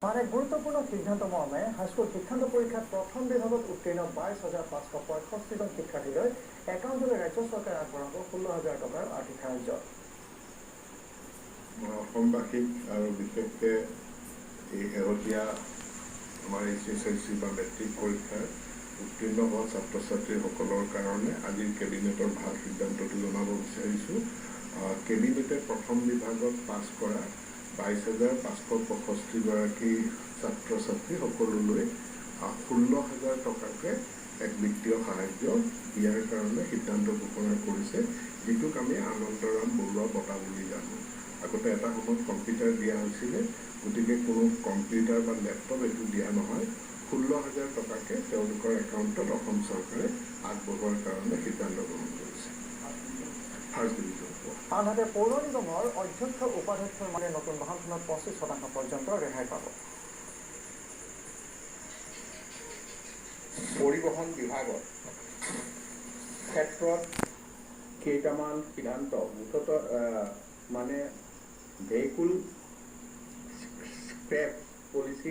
আন এক গুৰুত্বপূৰ্ণ সিদ্ধান্ত মৰ্মে হাইস্কুল শিক্ষান্ত পৰীক্ষাত প্ৰথম বিভাগত উত্তীৰ্ণ 22,565 জন শিক্ষাৰ্থীলৈ একাউণ্টলৈ ৰাজ্য চৰকাৰে আগবঢ়াব 16,000 টকাৰ আৰ্থিক সাহায্য। মই অসমবাসীক আৰু বিশেষকৈ এই শেহতীয়া আমাৰ এইচএছএলচি বা মেট্ৰিক পৰীক্ষাৰ উত্তীৰ্ণ হোৱা ছাত্ৰ ছাত্ৰীসকলৰ কাৰণে আজিৰ কেবিনেটৰ ভাল সিদ্ধান্তটো জনাব বিচাৰিছোঁ। কেবিনেটে প্ৰথম বিভাগত পাছ কৰা 22,565 গৰাকী ছাত্ৰ ছাত্ৰী সকলোলৈ 16,000 টকাকৈ এক বিত্তীয় সাহায্য দিয়াৰ কাৰণে সিদ্ধান্ত ঘোষণা কৰিছে, যিটোক আমি আনন্দৰাম বৰুৱা বঁটা বুলি জানো। আগতে এটা সময়ত কম্পিউটাৰ দিয়া হৈছিলে। গতিকে কোনো কম্পিউটাৰ বা লেপটপ এইটো দিয়া নহয়। 16,000 টকাকৈ তেওঁলোকৰ একাউণ্টত অসম চৰকাৰে আগবঢ়োৱাৰ কাৰণে সিদ্ধান্ত গ্ৰহণ কৰিছে, ফাৰ্ষ্ট ডিভিজন পোৱা। আনহাতে পৌৰ নিগমৰ অধ্যক্ষ, উপাধ্যক্ষৰ মানে নতুন বাহনখনত 25% পৰ্যন্ত ৰেহাই পাব। পৰিবহণ বিভাগৰ ক্ষেত্ৰত কেইটামান সিদ্ধান্ত, মুঠতে মানে ভেহিকুল স্ক্ৰেপ পলিচি।